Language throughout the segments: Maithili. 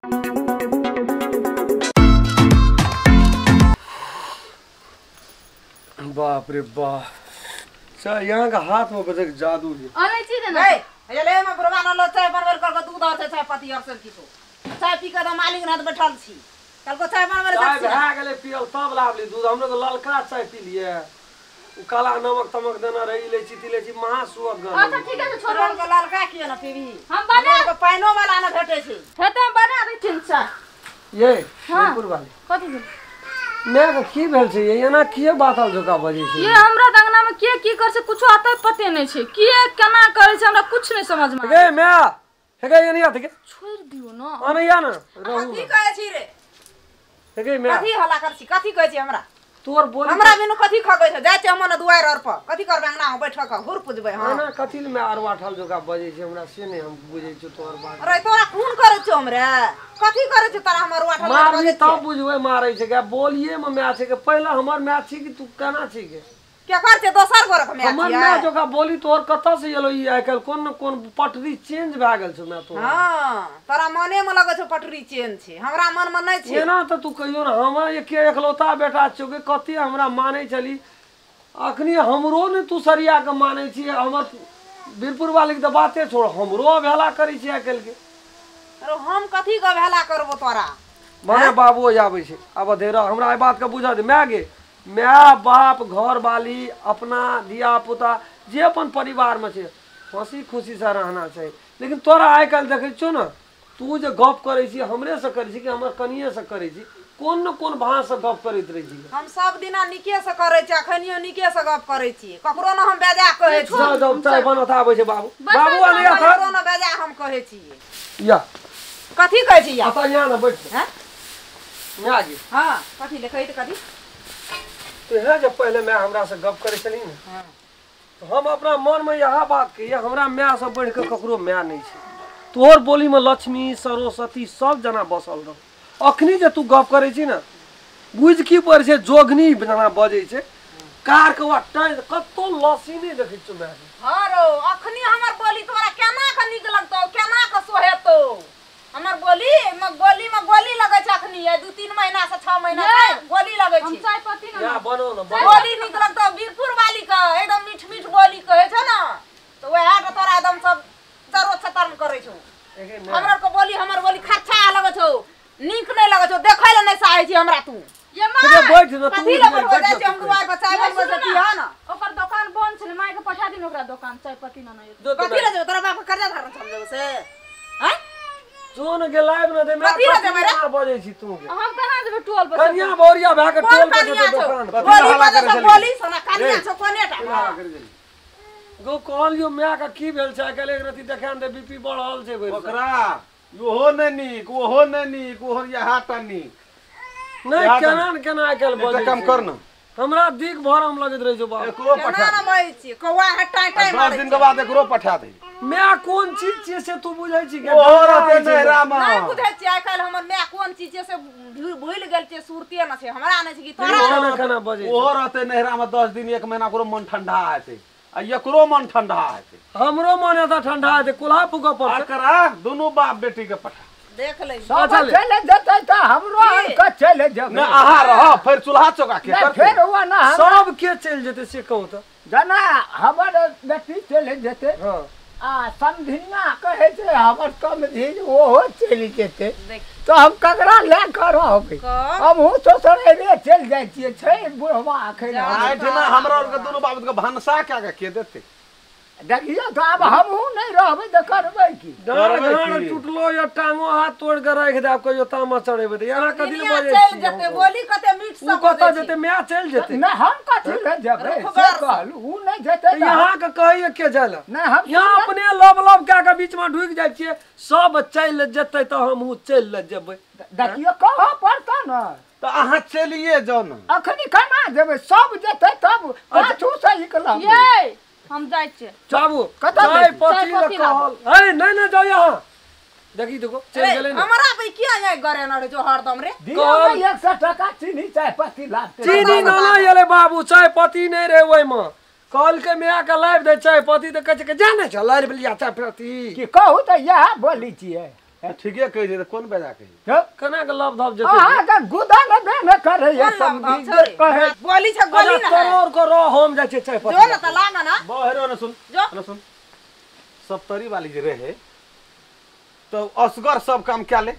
बाप रे बाप, चाय यहाँ का हाथ में बजे जादू है। अरे चीज ना ए ले में बुरवा न लो चाय बनबल कर के दूध और चाय पत्ती और सब किछो चाय पी के त मालिक नाथ बैठल छी कल को चाय बनबल चाय भए गेलै पियल तब लाबली दूध। हमरो तो ललका चाय पी लिए, उ काला नमक तमक देना रही इलायची तिलायची महा सुअद गन। अच्छा ठीक है छोड़ के ललका किए न पीबी हम बना के पाइनो वाला न भेटै छै हेते हम बना दै छिन चाय। ये वीरपुर वाली कथि भेल मैं के की भेल छै एना किए बातल जोका बजै छै? ये हमरा दंगना में के की कर छै कुछो आता पते नै छै, के केना करै छै हमरा कुछ नै समझ में। गे मैं हे गे एनी आते के छोड़ दियो न अनैया न रहू। कथि कहै छी रे? हे गे मैं कथि हल्ला कर छी? कथि कहै छी हमरा? तोर बोली हमरा बिनु कथि खगै छै? जाइ छै हम न दुआर और पर कथि करबै अंगना में बैठ के घुर पुजबै। हां एना कथि में अरवा ठल जोका बजै छै हमरा से नै हम बुझै छी तोर बात। अरे तोरा खून करै छौ हमरे? कथि करै छौ तोरा हमर अरवा ठल मारबी तब बुझबै मारै छै के बोलिए में my छै के पहला हमर my छी कि तू केना छी के के कर छै दोसर गोरक my हमर my जोका बोली तोर कतऽ से एलो ई आइ काल्हि कोन न कोन पटरी चेंज भए गेल छौ my तोर। हां तोरा मने में लगै छौ पटरी चेंज छै, हमरा मन में नै छै। एना त तू कहियो न हमरा एक एकलौता बेटा छौ के कते हमरा मानै छली, अखनी हमरो ने तू सरिया के मानै छी। हमर वीरपुर वाली के त बाते छोड़, हमरो अवहेला करै छी आइ काल्हि के। अरे हम कथी के अवहेला करबो तोरा? माने बाबू आबै छै आब धेरा हमरा एहि बात के बुझा दे। My गे my बाप घर वाली अपना धिया पुता जे अपन परिवार में छै हंसी खुशी से रहना चाही। लेकिन तोरा आइ काल्हि देखै छियौ न तू जे गप करै छी हमरे से करै छी कि हमर कनिये से करै छी, कोन न कोन भाषा से गप करैत रहै छी। हम सब दिना नीके से करै छी, अखनियो नीके से गप करै छी, ककरो न हम बेजा कहै छी। जाउ जाउ चाय बनत आबै छै बाबू बाबू अनैया ककरो न बेजा हम कहै छी। या कथि कहै छी? या अतऽ यहाँ न बैठ। हैं my गे हां कथि लिखै त कथि तो है जब पहले मैं हमरा से गप करे छली ने तो हम अपना मन में यह बात कहिए हमरा my से बढ़ के ककरो my नहीं छै। तोहर बोली में लक्ष्मी सरस्वती सब जना बसल रहो। अखनी जे तू गप करे छी ने बुझ की पड़ै छै जोगनी जना बजै छै कार के वाटा कतो लसी नहीं देखै छौ my. हां रो अखनी हमर बोली तोरा केना के नीक लगतौ केना के सोहेतौ? हमर बोली में गोली लगै छै अखनी 2-3 महीना से 6 महीना से गोली लगै छै। हम चाय पत्ती न या बनो न बोली नीक लगतौ वीरपुर वाली के एकदम मीठ मीठ बोली कहै छै न त वएह के तोरा एकदम सब जरो छतरन करै छौ। हमरा के बोली हमर बोली खर्चा लगै छौ, नीक नै लगै छौ, देखै ल नै चाहै छी हमरा तू। ये मां बैठ न तू कथि ल बैठ जाइ छी हम दुआर पर चाय बनबै छी ह न। ओकर दुकान बंद छै my के पठा दिन ओकरा दुकान चाय पत्ती न न कथि ल जेबै? तोरा बाप के कर्जा धारण चल जेबै से हैं जोन के लाइव न दे मैं कथि बजै छी तू के? हम केना जेबै टोल पर? कनिया बोरिया भए के टोल पर जेतै दुकान पर। बोली बजै छै बोली सोना कनिया छौ कोनेटा गो कहलियो my के की भेल छै आइ काल्हि एक रति देखान दे बीपी बढ़ल छै भरि ओकरा। ओहो नै नीक ओहो नै नीक ओहो यहाँ टा नीक नै केना न केना आइ काल्हि बजै। काम कर न हमरा दिक भरम लगैत रहै छौ बाप। एकरो पठा केना न बजै छी कौआ हे टाइ टाइ मारै 10 दिन के बाद एकरो पठा दे। My कोन चीज छियै से तू बुझै छी? ओहो रहतै नहिरा में। नै बुझै छी आइ काल्हि हमर my कोन चीज छियै से भूलि गेल छियै, सुरते न छै हमरा नै छै कि तोरा केना केना बजै। ओहो रहतै नहिरा में 10 दिन 1 महीना ओकरो मन ठंडा हेतै आ एकरो मन ठंडा हेतै। हमरो मन एतऽ ठंडा हेतै कोल्हा फूकऽ पड़तै। एकरा दुनू बाप बेटी के पठा देख ले सब चले जेतै त हमरो आर के चले जेबै। न अहाँ रह फेर चूल्हा चौका के करतै फेर हुआ न सब के चलि जेतै से कहू त जना हमर बेटी चले जेतै। हां आ समधिनिया कहै छै हमर समधिन ओहो चलि जेतै त हम ककरा लए कऽ रहबै? हमहूँ ससुराले चलि जाइ छियै छै बुढ़वा अखन एहिठिना हमरा आर के दुनू बाप के भनसा कए के देतै? देखियौ त आब हमहूँ नहि रहबै त करबै की? डाँड़ टूटलो या टांगो हाथ तोड़ के राखि देब कहियो तामा चढ़ेबै त एना कथी लए बजै चलि जेतै बोली कते मीठ से कतऽ जेतै? My चलि जेतै नहि हम कथी लए जेबै से कहलू उ नहि जेतै त यहाँ के कहैए के जाय लए? नहि हम यहाँ अपने लब लब कए के बीच में ढुकि जाइ छियै सब चलि जेतै त हमहूँ चलि जेबै। देखियौ कहऽ पड़तौ न त अहाँ चलिए जाउ न। अखनी केना जेबै? सब जेतै तब पाछू से निकलब। ये हम जाइ छियै बाबू चाय पत्ती ल कहल। अरे नै नै जाउ यहाँ देखी देखो चलि गेलै ने। हमरा पे किया जाय गरे न रे जो हरदम रे दियौ 100 टका चीनी चाय पत्ती लाबते। चीनी न न एलै बाबू चाय पत्ती नै रहे ओहिमे कहलकै माय के लाबि दे चाय पत्ती त कहै छै कि जा नै छ लाबि लिया चाय पत्ती की कहू त इएह बोली छियै। ठीके कहै छै त कोन बेजा कहै केना के लव धब जेतै अहाँ के गुदा न बे करे ये समझी कहे बोली छ गोली न तोर को रो हम जाइ छै चाय पत्ती जो न त लाग न बहरो न सुन न सुन सप्तरी वाली जे रहे तो असगर सब काम क्या ले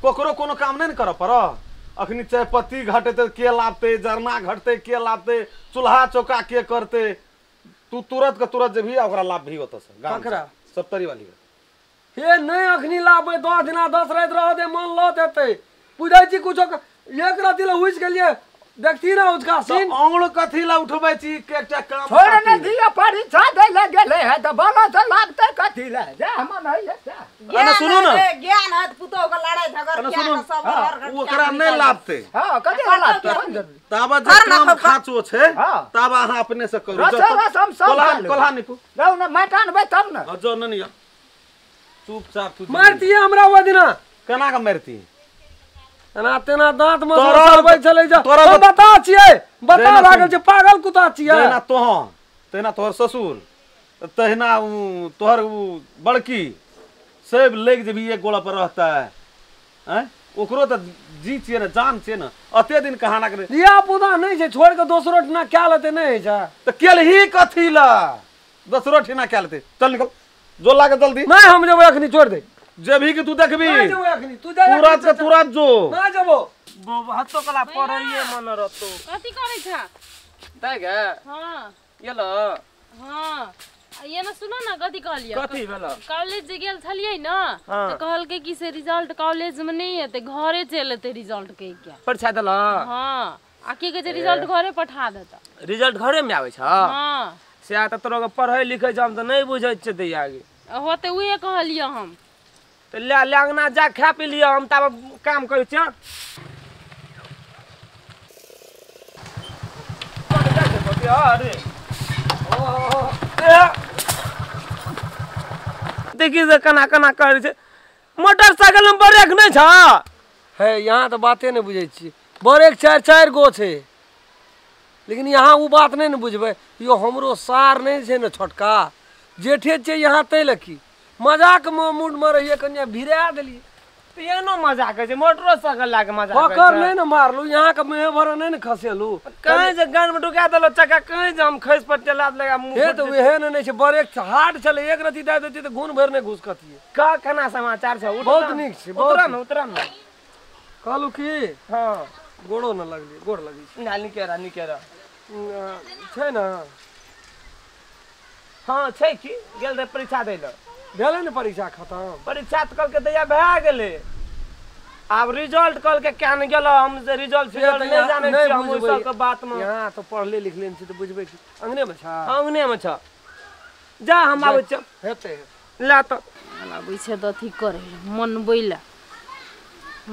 ककरो कोनो काम नहीं न कर पर अखनी चाय पत्ती घटेते के लाबते जरना घटते के लाबते चूल्हा चौका के करते तू तुरंत के तुरंत जे भी ओकरा लाभ भी होत से ककरा सप्तरी वाली हे नहीं अखनी लाबे 10 दिना 10 रात रह दे मन ल देते बुझै छी कुछो एक राति ल हुइस गेलिए देखती ना उसका सीन आंगुर कथी ला उठबै छी एकटा काम छोड़ न दिया परीक्षा दै ले गेलै है त बोलो त लागतै कथी ले जे हम नहीं है अने सुनू न ज्ञान है पुतोह के लड़ाई झगड़ के सब ओकरा नहीं लाबते हां कथी लाबते ताबा जे काम खाचो छै ताबा अहाँ अपने से करू कोल्हा कोल्हा निकू जाउ न माटि आनबै तब न जो न निया चुपचाप तू मारती हमरा ओ दिना केना के मारती एना तेना दांत में सरबै छलै जे हम बता छियै बता लागल छै पागल कुत्ता छियै तहिना तोह तहिना तोहर ससुर तहिना तोहर बड़की सब लग जेबी एक गोला पर रहता है हैं ओकरो त जी छियै न जान छियै न अते दिन कहाना करे धिया पुता नहीं छै छोड़ के दोसरो ठिना क्या लेते नहीं छै त केलही कथी ला दोसरो ठिना क्या लेते चल निकल जो लागे जल्दी नहीं हम जेबै अखनी छोड़ दे जेबही कि तू देखबी नहीं जेबै अखनी तू जा तुरंत के तुरंत जो ना जेबो हतो कला पड़लिए मन रहतो कथी करै छ दाइ गे हां गेलो हां ये न सुनो न कथी कहलिए कथी भेलो कॉलेज जे गेल छलियै न त कहलकै कि से रिजल्ट कॉलेज में नहीं हेतै घरे चलि एतै रिजल्ट कहि के परीक्षा देल हां आ की कहै छै रिजल्ट घरे पठा देता रिजल्ट घरे में आबै छ हां से त तोरा के पढ़ै लिखै छ हम त नहीं बुझै छियै दैया गे होते उहे कहलियै हम त ले ले अंगना जा खा पी लिअ हम ताब काम करै छियै देखी से केना केना करै छै मोटरसाइकिल में ब्रेक नहीं छ है यहाँ तो बाते नहीं बुझै छियै ब्रेक चारि चारि गो छै लेकिन यहाँ ओ बात नहीं ने बुझबै यो हमरो सार नहीं छै ने छोटका जेठे छै यहाँ तै लए की मजाक में मूड में रहिए कनिया भिरा देलिए त एनो मजाक छै मोटरसाइकिल लाके मजाक पकड़ नहीं ने मारलू यहाँ के मुँह भर नहीं ने खसेलू कहीं जे गान में ढुका देलो चक्का कहीं जे हम खसि पड़ते लात लगा मुँह हे तो वहे ने नहीं छै ब्रेक हार्ड छलै एक रति दए देतियै तऽ घून भरि नहि घुसकतियै का केना समाचार छै बहुत नीक छै उतरा न उतरा न कहलू की हां गोड़ो न लगलियै गोड़ लगै छै ना निके रह निके रह छै ने हां छै की गेल रहे परीक्षा दै लए भेलै ने परीक्षा खतम परीक्षा तऽ कहलकै दैया भए गेलै आब रिजल्ट कहलकै क्या नहि गेलो हम जे रिजल्ट फिजल्ट नहि जानै छियै हम ओहि सबके बातमे यहाँ तऽ पढ़ले लिखले छी तऽ बुझबै की अंगने मे छ अंगने मे छ जा हम आबै छियौ हेतै ले तऽ आबै छै तऽ अथी करै लए मनबै लए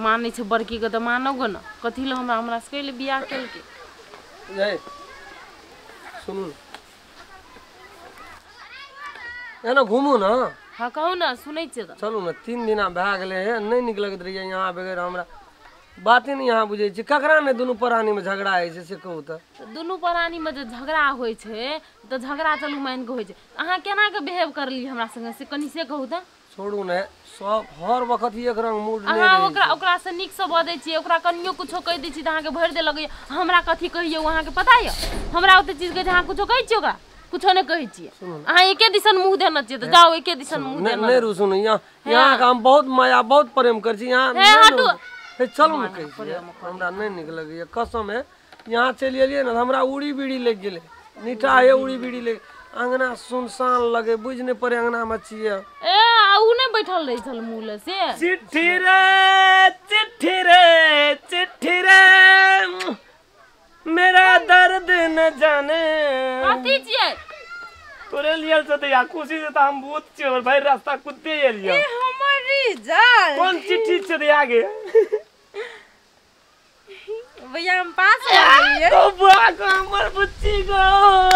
मानै छै बड़कीके तऽ मानब गो ने कथी लए हमरा हमरा सबके लए बियाह केलकै जय सुनू एना घुमू न हाँ कहू ना सुनै छियै तऽ चलू ने 3 दिना भए गेलै हे नहि नीक लगैत रहैए यहाँ बगैर हमरा बाते नहि यहाँ बुझै छी ककरा नहि दुनू प्राणीमे झगड़ा होइ छै से कहू तऽ दुनू प्राणीमे जे झगड़ा होइ छै तऽ झगड़ा चलू मानि कऽ होइ छै अहाँ केना के बिहेव करलियै हमरा संगे से कनि से कहू तऽ छोड़ू ने सब हर वक्त एक रंग मूड नहि अहाँ ओकरा ओकरा से नीक से बजै छियै ओकरा कनियो कुछो कहि दै छियै तऽ अहाँके भरि दे लगैए हमरा कथी कहियौ अहाँके पता यऽ हमरा ओते चीज कहै छै अहाँ कुछो कहै छियै ओकरा कुछो नहीं कहै छियै अहाँ एके दिसन मुँह देने छियै तऽ जाउ एके दिसन मुँह देने नहीं रुसू ने यहाँ यहाँ के हम बहुत माया बहुत प्रेम करै छी यहाँ हटू हे चलू ने कहै छियै हमरा नहीं नीक लगैए कसम है यहाँ चलि एलियै ने हमरा उड़ी बीड़ी लागि गेलै नीटा हे उड़ी बीड़ी लागि अंगना सुनसान लगे बुझि नहि पड़े अंगना मे छियै ए आ उ नहि बैठल रहै छल मुँह लए से चिट्ठी रे चिट्ठी रे चिट्ठी रे मेरा दर्द न जाने कथी छियै तोरे लियल से दैया खुशी से तऽ हम भूत छियै भाई रास्ता कुत्ते एलियै ए हमर रिजल्ट कोन चिट्ठी छै दैया गे भैया हम पास हो गेलियै। तो बुआ को हमर बुच्ची को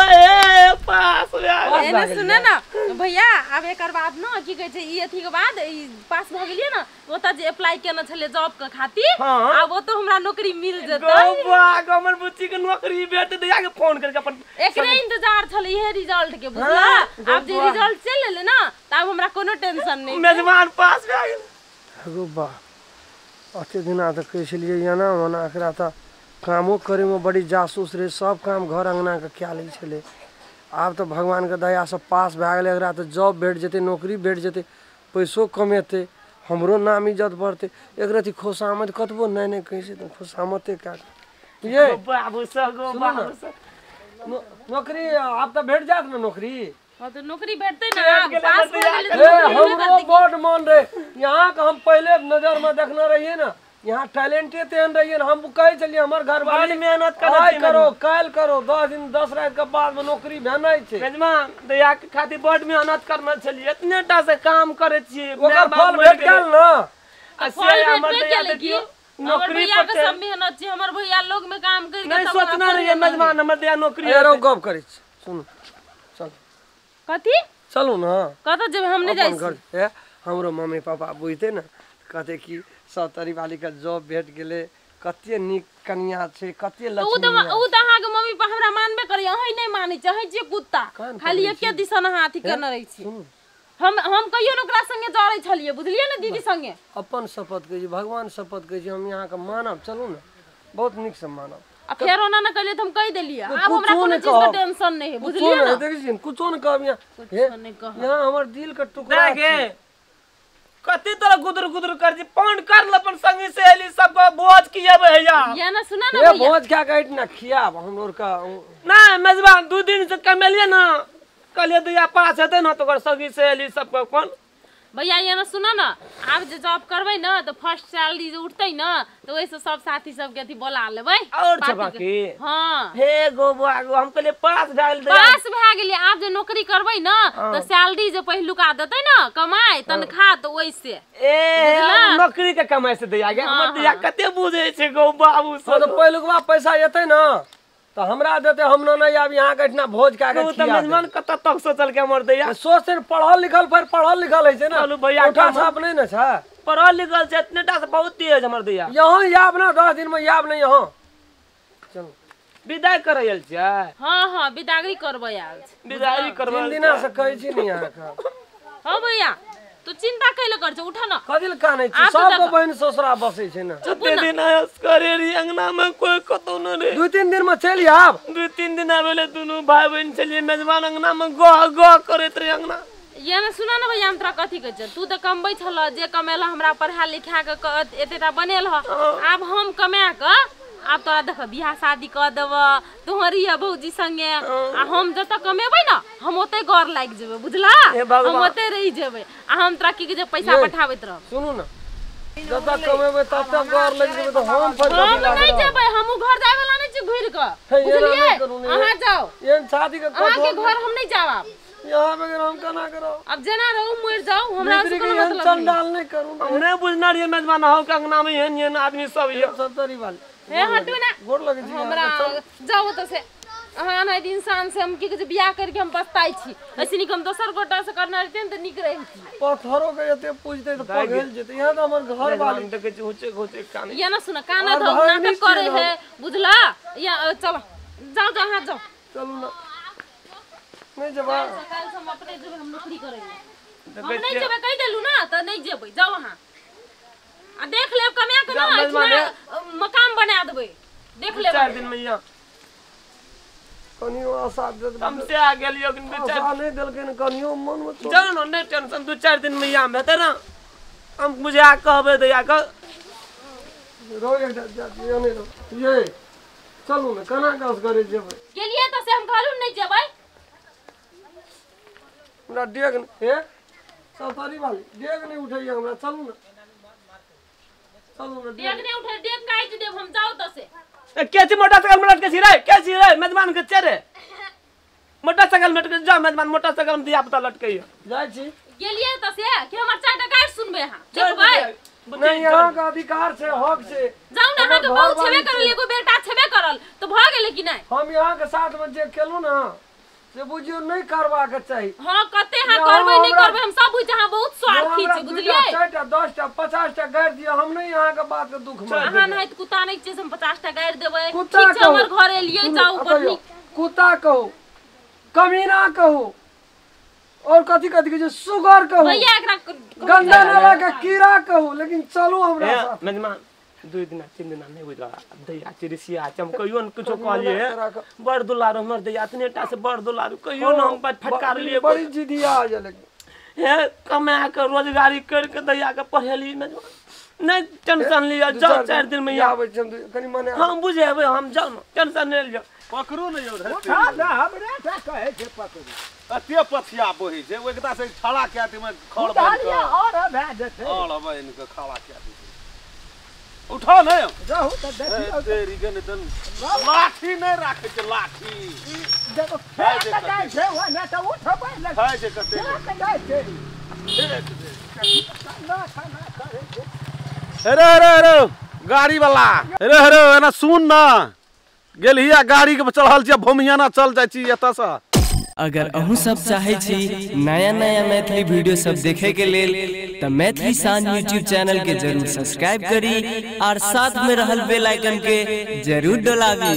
ए पास भए एने सुन ना भैया, आब एकर बाद न की कहै छै ई अथी के बाद ई पास भ गेलियै न, ओतऽ जे अप्लाई केने छलियै जॉब के खातिर, आब ओतऽ हमरा नौकरी मिल जेतै। गो बुआ को हमर बुच्ची के नौकरी भेट दैया के फोन करके अपन एकरे इंतजार छलै इहे रिजल्ट के, बुझला? आब जे रिजल्ट चलि एलै ना त आब हमरा कोनो टेंशन नहि। मेजबान पास भए गेल। गो बा अते दिना तऽ कहै छलियै एना ओना, एकरा तऽ कामो करैमे बड़ी जासूस रहै, सब काम घर अङ्गनाके कए लै छलै। आब तऽ भगवानके दयासँ पास भए गेलै, एकरा तऽ जॉब भेट जेतै, नौकरी भेट जेतै, पैसो कमेतै, हमरो नाम इज्जत बढ़तै। एक रति खुशामद कतबो नहि नहि कहै छै तऽ खुशामते कए कऽ ये बाबू सब गो बाबू सब नौकरी आब तऽ भेट जायत ने नौकरी। हाँ तो नौकरी भेटतै ना, पास भऽ गेलै तऽ हमरो बड मन रहे यहाँ के, हम पहले नजर में देखने रहिए ना, यहाँ टैलेंटे तेहन रहिए ना। हम कहै छलियै हमर घरवाली मेहनत करै करो काल्हि करो, 10 दिन 10 राति के बाद में नौकरी भेनाइ छै। मेजबान दैया के खातिर बड मेहनत करने छलियै, इतने टा से काम करै छियै, ओकर फल भेट गेल ना। आ से हमर दैया देखियौ नौकरी पर के सब मेहनत छै, हमर भैया लोग में काम करके नहीं सोचना रहिए मेजबान हमर दैया नौकरी। अरे गप करै छी सुन, चल कथी चलू ना कतऽ जेबै? हम नहि जाइ छी। हमरो मम्मी पापा बुझते ने कहते कि सतरी वाली के जॉब भेट गेलै, कते नीक कनिया छै, कते लक्ष्मी। उ तऽ अहाँके मम्मी पापा हमरा मानबे करैया, अहीं नहि मानै छी, अहीं छियै कुत्ता, खाली एके दिसन अहाँ अथी केने रहै छी। हम कहियो ने ओकरा संगे जरै छलियै, बुझलियै ने दीदी संगे। अपन शपथ कहै छी, भगवान शपथ कहै छी, हम अहाँके मानब, चलू ने बहुत नीक से मानब। आ फेर ओना न कहलियै तऽ हम कहि देलियै, आब हमरा कोनो चीज के टेंशन नहि है, बुझलियै ने? देखै छी कुछो नहि कहब यहाँ, यहाँ हमर दिल के टुकड़ा छै। कते तोरा गुदर गुदर कर छी, फोन कर ल अपन संगी सहेली सब के, भोज खियाबै हैया। या ना सुना ना भैया, भोज खा के ऐठ ना खियाब हमरो के ना मेजबान। 2 दिन से कमेलियै ना, कहलियै दैया पास हेतै ना तऽ ओकर संगी सहेली सब के कोन। भैया ये ना सुना ना, आब जे जॉब करबै ना तऽ फर्स्ट सैलरी जे उठतै ना तऽ ओहिसँ सब साथी सबके अथी बोला लेबै। और छै बाकी? हाँ हे गो बुआ गो, हम कहलियै पास भए गेल, पास भए गेलियै। आब जे नौकरी करबै ना तऽ सैलरी जे पहिलुका देतै ना कमाइ तनखा, तऽ ओहिसे ए नौकरी के कमाइ से दैया गे हमर दैया कते बुझै छै गो बाबू सब। तऽ पहिलुकवा पैसा एतै ना तऽ हमरा देतै, हम ना नहि आब यहाँ के एहिठिना भोज खा के खिया। तऽ मेजबान कतऽ तक सोचल के हमर दैया सोचते, पढ़ल लिखल पर पढ़ल लिखल होइ छै ना। चलू भैया उठा छाप नहि ने छै, पढ़ल लिखल छै इतने टा से बहुत तेज हमर दैया। यहाँ आब ना 10 दिन में आब नहीं यहाँ, चलू विदाई करै आयल छियै? हाँ हाँ विदागरी करबै आयल छी, विदाई करबै 3 दिना से कहै छी ने यहाँ के। हाँ भैया तू चिंता कैले कर छै, उठ ना। कथी लए कानै छी? सबके बहिन ससुरा बसै छै ना। कते दिन असगरे रही अंगना में, कोई कतौ न रहे। 2-3 दिन में चलि आब। 2-3 दिन आबे दुनू भाई बहिन छलियै मेजबान अंगना में गह गह करैत रहे अंगना। ये ना सुना ना भैया, हम तोरा कथी कहै छियौ, तू तऽ कमबै छलह, जे कमेलह हमरा पढ़ा लिखा के एतेटा बनेलह, आब हम कमा कऽ आब तोरा देख बियाह शादी कऽ देबऽ, तोहर रहिह भौजी संगे, आ हम जतऽ कमेबै ना हम ओतै गौर लागि जेबै, बुझला? हम ओतै रहि जेबै, आ हम तोरा की कहै छै पैसा पठाबैत रहब। सुनू ना, जतऽ कमेबै ततऽ गौर लागि जेबै, तऽ हम नहि जेबै, हमहूँ घर जाय वाला नहि छी घुरि कऽ, बुझलियै? अहाँ जाउ, एहन शादी के अहाँके घर हम नहि जायब आब। यहाँ बगैर हम केना करब? अब जेना रहू मरि जाउ, हमरा से कोनो मतलब नहीं। चंडाल नहीं करू। हम नहीं बुझना रहियै मेजबान अहूँ के अंगना में एहन एहन आदमी सब यऽ। सतरी वाली हे हटू ना, गोर लगै छी हमरा, जाउ ओतऽ से। अहाँ एनाहिते इंसान से हम की कहै छै बियाह करके हम पछताइ छी, ऐसे नीक हम दोसर गोटा से करने रहितियै ने तऽ नीक रहितियै। पत्थरो के एते पूजतै तऽ पघिल जेतै। यहाँ तऽ हमर घर वाली देखै छी हुचे हुचे कानै। या ना सुन, काना धौ नाटक करै है, बुझला? या चलो जाउ जाउ अहाँ जाउ। चलू ना, नहीं जेबै काल्हि से हम अपने जेबै, हम नौकरी करै लए। हम नहि जेबै कहि देलू ना तऽ नहि जेबै, जाउ अहाँ आ देख लेब कमाए के ना एहिठिना मकान बना देबै, देख लेब 4 दिन में यहाँ कनियो आशा दे हम से आ गेलियो कि आशा नहीं देलकै ने कनियो मन में। जाउ ने नहीं टेंशन, 2-4 दिन में यहाँ हेतै ना, हम बुझा कहबै दैया के रो नहीं रो। ये चलू ने, केना के असगरे जेबै? गेलियै तऽ से हम कहलू नहि जेबै। हमरा डेग हे सतरी वाली डेग नहीं उठैया हमरा, चलू ना चलू ना। डेग नहीं उठै, डेग काटि देब हम, जाउ तऽ से। के छी मोटरसाइकिल में लटके छी रे? के छी रे मेजबान के चेरे मोटरसाइकिल में लटके? जा मेजबान मोटरसाइकिल में दिया पुता लटके जाइ छी। गेलियै तऽ से कि हमर 4 टा गारि सुनबै अहाँ? देखबै नहीं यहाँ का अधिकार छै हक छै। जाउ ने अहाँ के बहु छेबे करल एगो बेटा छेबे करल तो भ गेलै कि नहीं? हम यहाँ के साथ में जे केलु ना से बुझियो नहीं करवा के चाही। हां कते हां करबै नहीं करबै हम सब बुझ अहाँ बहुत स्वार्थी छी बुझलियै। 4 टा 10 टा 50 टा गारि दियो हम नहीं यहाँ के बात के दुख में। अहाँ नहीं त कुत्ता नहीं छियै से हम 50 टा गारि देबै। ठीक छै हमर घर एलियै जाउ ऊपर नीक कुत्ता कहू कमीना कहू और कथी कथी के सुगर कहू भैया एकरा गंदा नाला के कीड़ा कहू लेकिन चलू हमरा साथ। मेजमान 2 दिना 3 दिना नहीं बुझला दैया चिरसिया हम कहियो न कुछो कहलिए बड़ दुलारू हमर दैया इतने टा से बड़ दुलारू कहियो न हम फटकार लिए बड़ी जिदिया आ जा लेकिन हे कमा के रोजगारी कर के दैया के पढ़ेली मेजमान नहीं टेंशन लिया जाओ 4 दिन में आबै छी कनी मने हम बुझेबै हम जाओ टेंशन नहीं लियो। पकड़ू ने यौ उठा ना हमरा टा कहै छै पकड़ू अते पथिया बोहि छै ओ एकदा से छड़ा के आती में खड़ बांध के और भए जेतै और बहिन के खावा के आती उठा ने रहू त देखियौ तेरी के तन लाठी नहीं राखे छै लाठी देखो फेंक जाइ छै ओ ने त उठबै ले खाय छै कते फेंक जाइ छै ना खाना करे छै। अरे अरे अरे गाड़ी वाला अरे अरे एना सुन ना गेलहिया गाड़ी के चढ़ल छी भूमियाना चल जाइ छी एतऽ से। अगर अहूँ सब चाहे छी नया नया मैथिली वीडियो सब देखे के लेल त मैथिली शान यूट्यूब चैनल के जरूर सब्सक्राइब करी और साथ में रहल बेल आइकन के जरूर दबावी।